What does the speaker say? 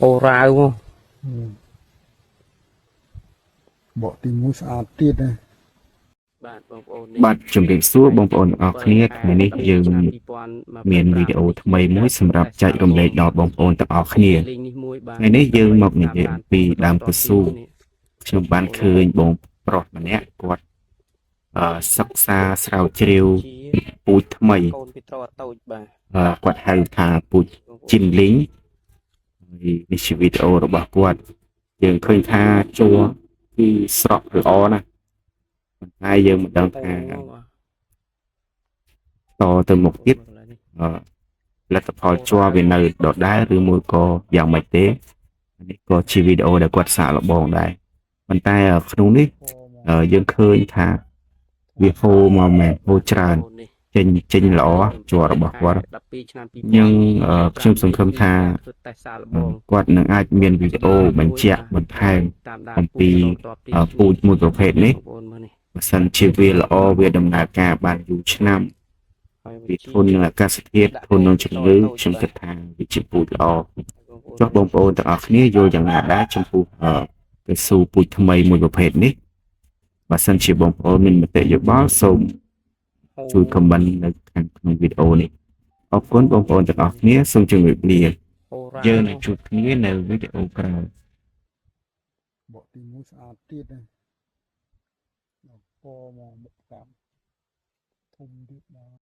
អូរ៉ាវមក បកទី1ស្អាតទៀតណា បាទបងប្អូន បាទជំរាបសួរបងប្អូនទាំងអស់គ្នាថ្ងៃនេះយើងមានវីដេអូថ្មីមួយសម្រាប់ចែករំលែកដល់បងប្អូនទាំងអស់គ្នាថ្ងៃនេះយើងមកនិយាយអំពីដើមកស៊ូខ្ញុំបានឃើញបងប្រុសម្នាក់គាត់សិក្សាស្រាវជ្រាវពូជថ្មី កូនពីត្រតូចបាទ គាត់ហៅថាពូជជីនលីងហើយនេះជាវីដេអូរបស់គាត់យើងឃើញថាជួរគឺស្រក់ល្អណាស់ប៉ុន្តែយើងមិនដឹងថាតទៅមុខទៀត អឺលទ្ធផលជ័រវានៅដដែលឬមួយក៏យ៉ាងម៉េចទេនេះក៏ជាវីដេអូដែលគាត់សាកល្បងដែរប៉ុន្តែក្នុងនេះយើងឃើញថាវាហូរមកមែនហូរច្រើនចេញចេញល្អជ័ររបស់គាត់ 12ឆ្នាំ យើងខ្ញុំសង្ឃឹមថា ធ្វើតេស្តសាកល្បង គាត់នឹងអាចមានវីដេអូបញ្ជាក់បន្ថែមអំពីពូជមួយប្រភេទនេះបើសិនជាវាល្អវាដំណើរការបានយូរឆ្នាំវាធន់នឹងអាកាសធាតុធន់នឹងជំងឺខ្ញុំគិតថាវាជាពូជល្អចុះបងប្អូនទាំងអស់គ្នាយល់យ៉ាងណាដែរចំពោះកៅស៊ូពូជថ្មីមួយប្រភេទនេះបើសិនជាបងប្អូនមានមតិយោបល់សូមជួយ comment នៅខាងក្នុងវីដេអូនេះអរគុណបងប្អូនទាំងអស់គ្នាសូមជម្រាបលាយើងនឹងជួបគ្នានៅវីដេអូក្រោយ បកទី1ស្អាតទៀតណាដល់កមកមុខតាមធំទៀតបាទ។